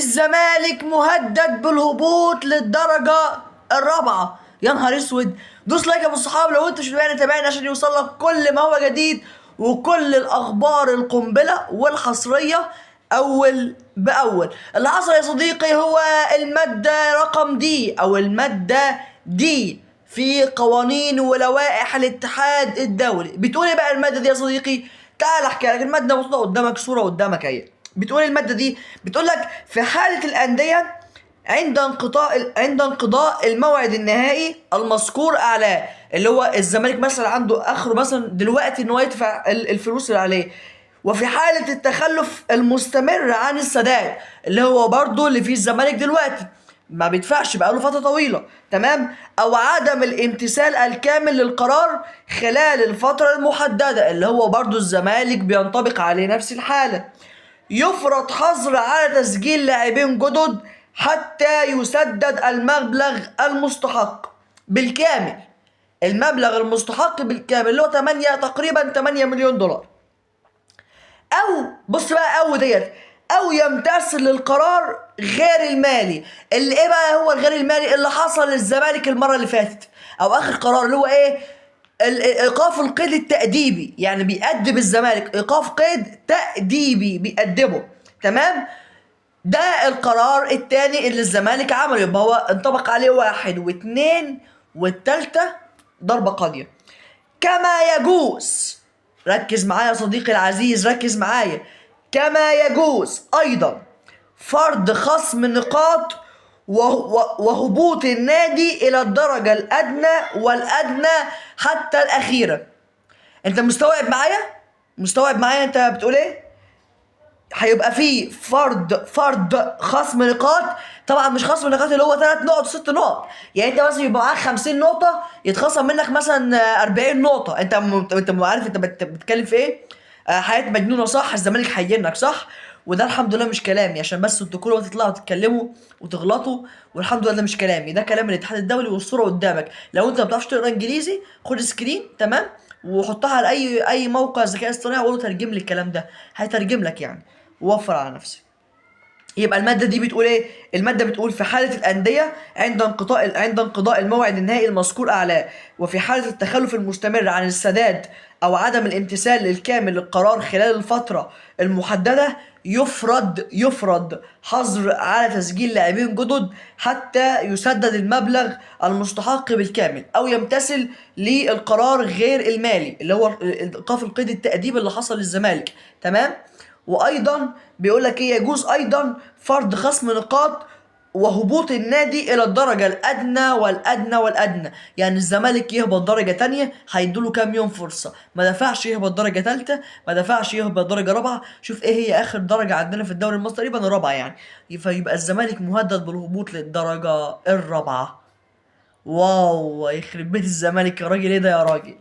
الزمالك مهدد بالهبوط للدرجة الرابعة. يا نهار اسود. دوس like يا ابو الصحاب لو انت مش متابعنا تابعنا عشان يوصلك كل ما هو جديد وكل الاخبار القنبلة والحصرية اول باول. اللي حصل يا صديقي هو المادة رقم D او المادة D في قوانين ولوائح الاتحاد الدولي. بتقول ايه بقى المادة دي يا صديقي؟ تعال احكي لك. المادة محطوطة قدامك، صورة قدامك اهي. بتقول المادة دي، بتقول لك في حالة الأندية عند انقضاء الموعد النهائي المذكور أعلاه، اللي هو الزمالك مثلا عنده آخره مثلا دلوقتي إن هو يدفع الفلوس اللي عليه، وفي حالة التخلف المستمر عن السداد اللي هو برضه اللي فيه الزمالك دلوقتي ما بيدفعش بقاله فترة طويلة، تمام، أو عدم الامتثال الكامل للقرار خلال الفترة المحددة اللي هو برضه الزمالك بينطبق عليه نفس الحالة، يفرض حظر على تسجيل لاعبين جدد حتى يسدد المبلغ المستحق بالكامل. المبلغ المستحق بالكامل اللي هو 8 تقريبا 8 مليون دولار. أو بص بقى، أو ديت، أو يمتثل للقرار غير المالي. اللي إيه بقى هو الغير المالي؟ اللي حصل للزمالك المرة اللي فاتت أو آخر قرار اللي هو إيه؟ إيقاف القيد التأديبي. يعني بيأدب الزمالك، إيقاف قيد تأديبي بيأدبه، تمام. ده القرار التاني اللي الزمالك عمله، يبقى هو انطبق عليه 1 و2 والتالتة ضربة قاضية. كما يجوز، ركز معايا يا صديقي العزيز، ركز معايا، كما يجوز أيضا فرض خصم نقاط وهبوط النادي إلى الدرجة الأدنى والأدنى حتى الأخيرة. أنت مستوعب معايا؟ مستوعب معايا أنت بتقول إيه؟ هيبقى فيه فرض خصم نقاط، طبعا مش خصم نقاط اللي هو 3 نقط وست نقط، يعني انت مثلا يبقى معاك 50 نقطة يتخصم منك مثلا 40 نقطة. انت عارف انت بتتكلم في ايه؟ حياة مجنونة صح؟ الزمالك حينك صح؟ وده الحمد لله مش كلامي، عشان بس انتوا كل ما تطلعوا تتكلموا وتغلطوا، والحمد لله ده مش كلامي، ده كلام الاتحاد الدولي والصورة قدامك. لو انت ما بتعرفش تقرا انجليزي خد screen، تمام، وحطها على اي موقع ذكاء اصطناعي وقول له ترجم لي الكلام ده، هيترجم لك يعني، ووفر على نفسك. يبقى المادة دي بتقول ايه؟ المادة بتقول في حالة الأندية عند انقضاء الموعد النهائي المذكور أعلاه، وفي حالة التخلف المستمر عن السداد أو عدم الامتثال الكامل للقرار خلال الفترة المحددة، يفرض حظر على تسجيل لاعبين جدد حتى يسدد المبلغ المستحق بالكامل، أو يمتثل للقرار غير المالي اللي هو إيقاف القيد التأديبي اللي حصل للزمالك، تمام؟ وأيضا بيقول لك إيه؟ يجوز أيضا فرض خصم نقاط وهبوط النادي إلى الدرجة الأدنى والأدنى والأدنى. يعني الزمالك يهبط درجة تانية هيدوله كام يوم فرصة، ما دفعش يهبط درجة تالتة، ما دفعش يهبط درجة رابعة. شوف إيه هي آخر درجة عندنا في الدوري المصري، تقريبا الرابعة يعني، فيبقى الزمالك مهدد بالهبوط للدرجة الرابعة. واو، يخرب بيت الزمالك يا راجل، إيه ده يا راجل؟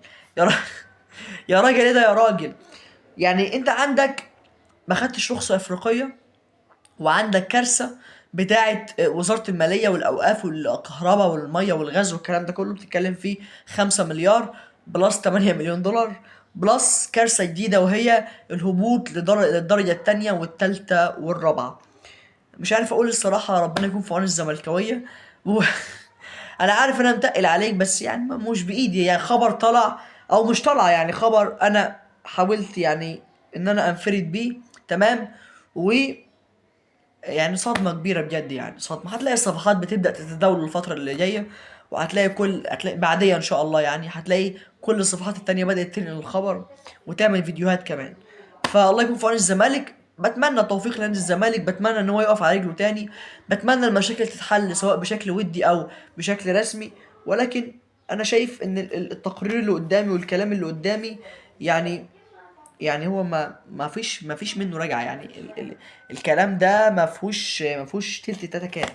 يا راجل إيه ده يا راجل؟ يعني أنت عندك ما خدتش رخصة إفريقية، وعندك كارثة بتاعة وزارة المالية والأوقاف والكهرباء والمية والغاز والكلام ده كله، بتتكلم فيه 5 مليار plus 8 مليون دولار، plus كارثة جديدة وهي الهبوط للدرجة التانية والتالتة والرابعة. مش عارف أقول الصراحة، ربنا يكون في عون الزملكاوية. أنا عارف إن أنا متقل عليك، بس مش بإيدي، خبر طلع أو مش طلع، خبر أنا حاولت إن أنا أنفرد بيه، تمام؟ و صدمة كبيرة بجد، صدمة. هتلاقي الصفحات بتبدأ تتداول الفترة اللي جاية، وهتلاقي كل، هتلاقي بعدية إن شاء الله، هتلاقي كل الصفحات التانية بدأت تنقل الخبر وتعمل فيديوهات كمان. فالله يكون في عون الزمالك. بتمنى التوفيق لنادي الزمالك، بتمنى إن هو يقف على رجله تاني، بتمنى المشاكل تتحل سواء بشكل ودي أو بشكل رسمي. ولكن أنا شايف إن التقرير اللي قدامي والكلام اللي قدامي هو ما فيش منه رجعة، الكلام ده ما فيهوش تلت تاتا كام.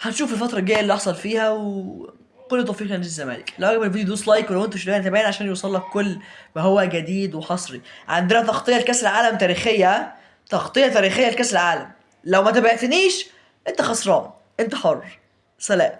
هنشوف الفترة الجاية اللي حصل فيها، وكل التوفيق لنادي الزمالك. لو عجبك الفيديو دوس لايك، ولو انت مش متابعنا تابعنا عشان يوصل لك كل ما هو جديد وحصري. عندنا تغطية لكأس العالم تاريخية، ها؟ تغطية تاريخية لكأس العالم. لو ما تابعتنيش انت خسران، انت حر. سلام.